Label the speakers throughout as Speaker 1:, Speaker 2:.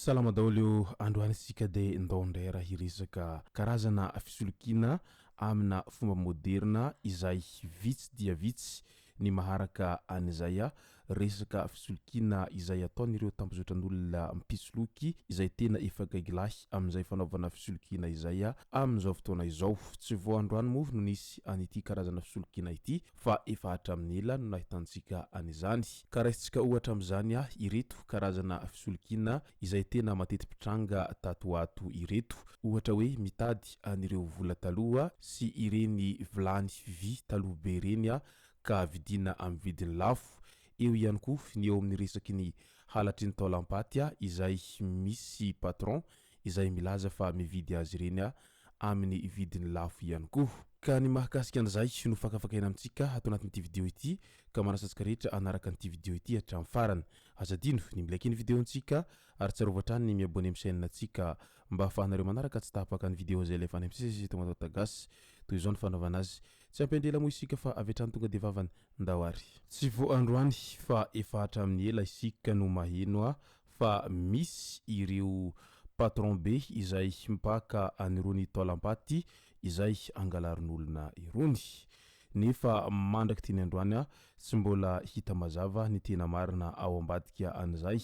Speaker 1: Salama daholo io, androany isika dia ndao indray raha hiresaka karazana fisolokiana amina fomba moderina izay vitsy dia vitsy ny maharaka an'izay resaka fisolokiana izay ataon'ireo tambozotran'olona mpisoloky izay tena efa gaigilahy amin'izay fanaovana fisolokiana izay amin'izao fotoana izao. Tsy vao androany moa no nisy an'ity karazana fisolokiana ity fa efa hatramin'ny ela no nahitantsika an'izany. Ka raisintsika ohatra amin'izany ireto karazana fisolokiana izay tena mateti-pitranga tato ho ato ireto. Ohatra hoe mitady an'ireo vola taloha sy ireny vilany vy taloha be ireny ka vidiana amin'ny vidiny lafo. Eo ihany koa ny eo amin'ny resaky ny halatry ny taolam-paty izay misy patron izay milaza fa mividy azy ireny amin'ny vidiny lafo ihany koa. Ka ny mahakasika an'izay no fakafakaina amintsika ato anatin'ity video ity ka manasa antsika rehetra hanaraka an'ity video ity hatramin'ny farany. Aza adino ny mi-like ny video-ntsika ary tsarovy hatrany ny mi-abonner amin'ny chaîne-ntsika mba ahafahanareo manaraka tsy tapaka ny video izay alefa any amin'ny sisy eto Mataotagasy. Toy izao ny fanaovana azy. Tsy ampiandry ela moa isika fa avy hatrany tonga dia vavany. Ndao ary. Tsy vao androany fa efa hatramin'ny ela isika no maheno fa misy ireo patron be izay mpaka an'irony taolam-paty izay angalarin'olona irony. Nefa mandrak'ity ny androany tsy mbola hita mazava ny tena marina ao ambadika an'izay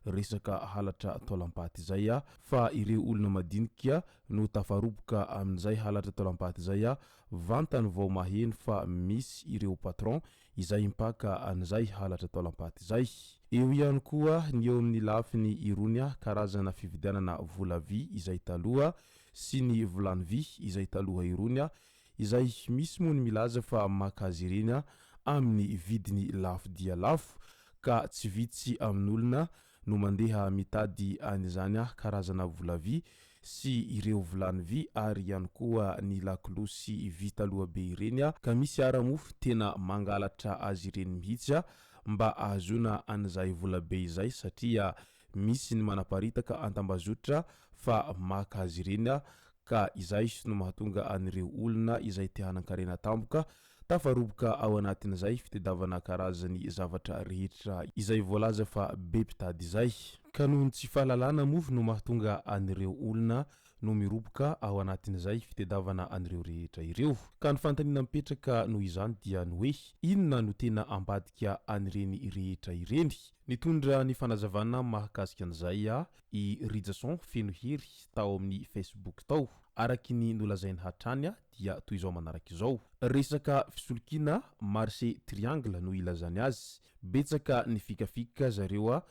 Speaker 1: resaka halatra taolam-paty izay fa ireo olona madinika no tafaroboka amin'izay halatra taolam-paty izay vantany vao maheno fa misy ireo patron izay mpaka an'izay halatra taolam-paty izay. Eo ihany koa ny eo amin'ny lafiny irony karazana fividianana vola vy izay taloha sy ny vilany vy izay taloha irony izay misy moa ny milaza fa maka azy ireny amin'ny vidiny lafo dia lafo ka tsy vitsy amin'olona no mandeha mitady an'izany karazana vola vy sy ireo vilany vy ary ihany koa ny lakolosy vy taloha be ireny ka misy ara moa tena mangalatra azy ireny mihitsy mba ahazoana an'izay vola be izay satria misy ny manaparitaka an-tambazotra fa maka azy ireny ka izay no mahatonga an'ireo olona izay te hanan-karena tampoka Tafaroboka ao anatin'izay fitedavana karazany zavatra rehetra izay voalaza fa be mpitady izay. Ka noho ny tsy fahalalana moa no mahatonga an'ireo olona no miroboka ao anatin'izay fitedavana an'ireo rehetra ireo. Ka ny fanontaniana mipetraka noho izany dia ny hoe, inona no tena ambadika an'ireny rehetra ireny? Nitondra ny fanazavana mahakasika an'izay i Rijason Fenohery tao amin'ny Facebook tao. Araky ny nolazainy hatrany dia toy izao manaraka izao. Resaka fisolokiana marché triangle no ilazany azy. Betsaka ny fikafika zareo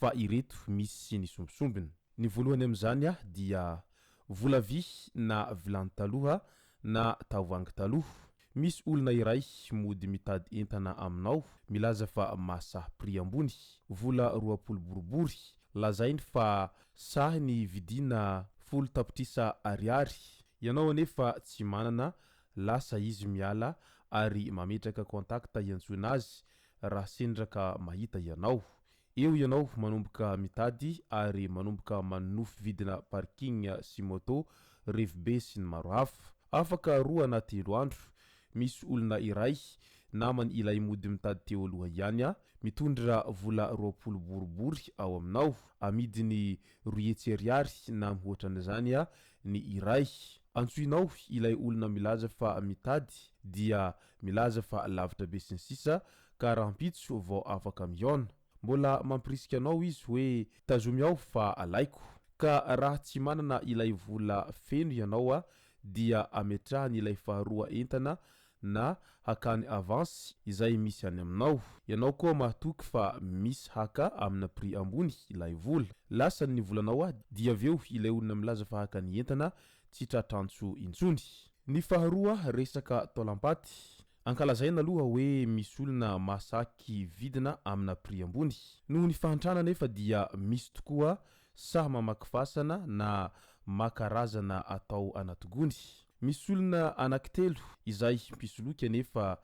Speaker 1: fa ireto misy ny sombisombiny. Ny voalohany amin'izany dia vola vy na vilany taloha na tavoahangy taloha. Misy olona iray mody mitady entana aminao milaza fa mahasahy prix ambony, vola 20 boribory, lazainy fa sahy ny vidiana 10 tapitrisa ariary, ianao anefa tsy manana, lasa izy miala ary mametraka contact hiantsoina azy raha sendra ka mahita ianao. Eo ianao manomboka mitady ary manomboka manonofy vidina parking sy moto, revy be sy ny maro hafa. Afaka roa na telo andro, misy olona iray, naman ilay mody mitady teo aloha ihany, mitondra vola 20 boribory ao aminao. Amidiny 200 ariary na mihoatra an'izany ny iray. Antsoinao ilay olona milaza fa mitady dia milaza fa lavitra be sy ny sisa ka rahampitso vao afaka mihaona. Mbola mampirisika anao izy hoe tazomy ao fa alaiko. Ka raha tsy manana ilay vola feno ianao dia ametrahany ilay faharoa entana na hakany avance izay misy any aminao. Ianao koa mahatoky fa misy haka amina prix ambony ilay vola. Lasany ny volanao dia avy eo ilay olona milaza fa haka ny entana tsy tratr'antso intsony. Ny faharoa resaka taolam-paty. Ankalazaina aloha hoe misy olona mahasaky vidina amina prix ambony. Noho ny fahantrana anefa dia misy tokoa. Sahy mamaky fasana na maka razana atao anaty gony. Misy olona anankitelo izay mpisoloky anefa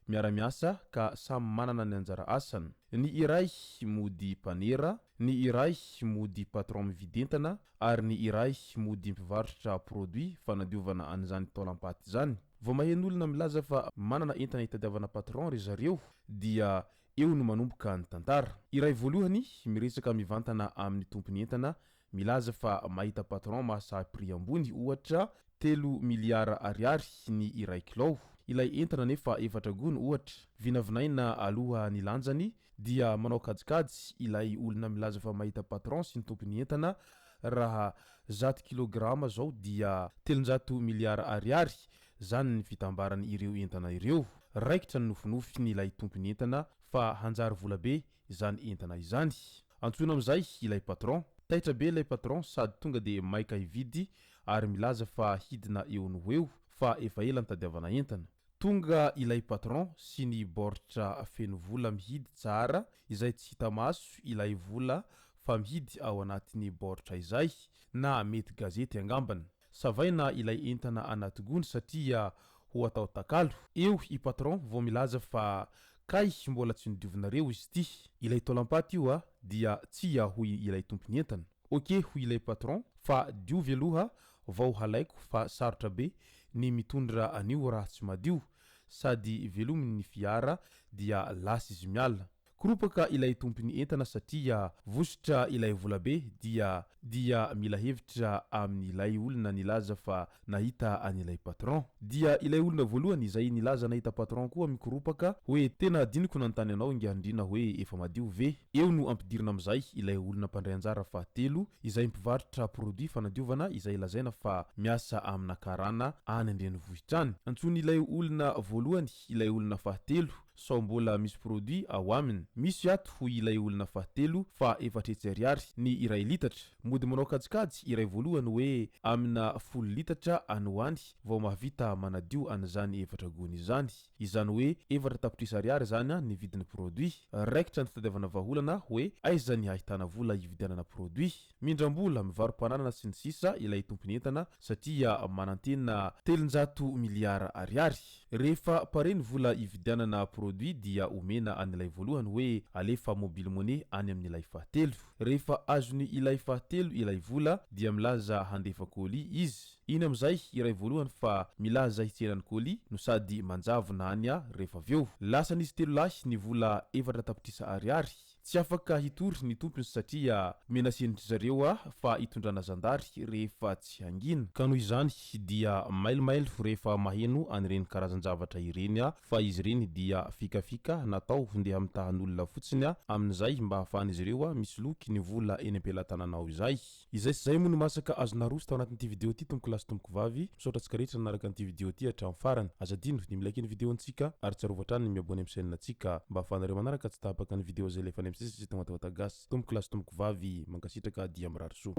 Speaker 1: miara-miasa ka samy manana ny anjara asany. Ny iray mody mpanera, ny iray mody patron mividy entana ary ny iray mody mpivarotra produit fanadiovana an'izany taolam-paty izany. Vao maheno olona milaza fa manana entana hitadiavana patron ry zareo dia eo no manomboka ny tantara. Iray voalohany miresaka mivantana amin'ny tompon'ny entana milaza fa mahita patron mahasahy prix ambony ohatra telo miliara ariary ny iray kilao. Ilay entana anefa efatra gony ohatra, vinavinaina aloha ny lanjany dia manao kajikajy ilay olona milaza fa mahita patron sy ny tompon'ny entana raha zato kilograma zao dia 300 miliara ariary zany ny fitambaran ireo entana ireo. Raikitra ny nofinofin ilay tompon'ny entana fa hanjary volabe izany entana izany. Antsoina amin'izay ilay patron. Taitra be ilay patron sady tonga dia maika hividy ary milaza fa hidina eo no ho eo fa efa ela nitadiavana entana. Tonga ilay patron sy ny baoritra feno vola mihidy tsara izay tsy hita maso ilay vola fa mihidy ao anatin'ny baoritra izay na mety gazety angambany. Savaina ilay entana anaty gony satria ho atao takalo. Eo i patron vao milaza fa kay mbola tsy nodiovinareo izy ity. Ilay taolam-paty io a! Dia tsia hoy ilay tompon'ny entana. Ok hoy ilay patron fa diovy aloha vao halaiko fa sarotra be ny mitondra an'io raha tsy madio. Sady velominy ny fiara dia lasa izy miala. Koropaka ilay tompon'ny entana satria vositra ilay volabe dia dia mila hevitra amin'ilay olona nilaza fa nahita an'ilay patron. Dia ilay olona voalohany izay nilaza nahita patron koa mikoropaka hoe tena adinoko nanontany anao ingahy-ndrina hoe efa madio ve? Eo no ampidirina amin'izay ilay olona mpandray anjara fahatelo izay mpivarotra produit fanadiovana izay lazaina fa miasa amina karana any an-drenivohitra any. Antsoin'ilay olona voalohany ilay olona fahatelo sao mbola misy produit ao aminy. Misy ato hoy ilay olona fahatelo fa 400 ariary ny iray litatra. Mody manao kajikajy iray voalohany hoe amina 10 litatra any ho any vao mahavita manadio an'izany efatra gony izany. Izany hoe 4 tapitrisa ariary izany ny vidin'ny produit. Raikitra ny fitadiavana vahaolana hoe aiza ny hahitana vola hividianana produit. Mindram-bola, mivaro-pananana sy ny sisa ilay tompon'ny entana satria manantena 300 miliara ariary. Rehefa pare ny vola hividianana produit dia omena an'ilay voalohany hoe alefa mobile money any amin'ilay fahatelo. Rehefa azony ilay fahatelo ilay vola dia milaza handefa colis izy. Iny amin'izay iray voalohany fa milaza hitsena ny colis no sady manjavona any rehefa avy eo. Lasan'izy telo lahy ny vola 4 tapitrisa ariary. Tsy afaka hitory ny tompony satria menacer-ndry zareo aho fa hitondrana zandary rehefa tsy hangina. Ka noho izany dia mailomailo rehefa maheno an'ireny karazan-javatra ireny aho fa izy ireny dia fikafika natao ndeha mitahan'olona fotsiny amin'izay mba ahafahan'izy ireo misoloky ny vola eny am-pelatananao izay. Izay sy izay moa no masaka azo naroso tao anatin'ity video ity tompoko lahy sy tompoko vavy. Misaotra antsika rehetra nanaraka an'ity video ity hatramin'ny farany. Aza adino ny mi-like ny video ntsika ary tsarovy hatrany ny mi-abonner amin'ny chaîne ntsika mba ahafahanareo manaraka tsy tapaka ny video izay alefan'ny MC sy Tonga Gasy. Tompoko lahy sy tompoko vavy, mankasitraka dia mirary soa.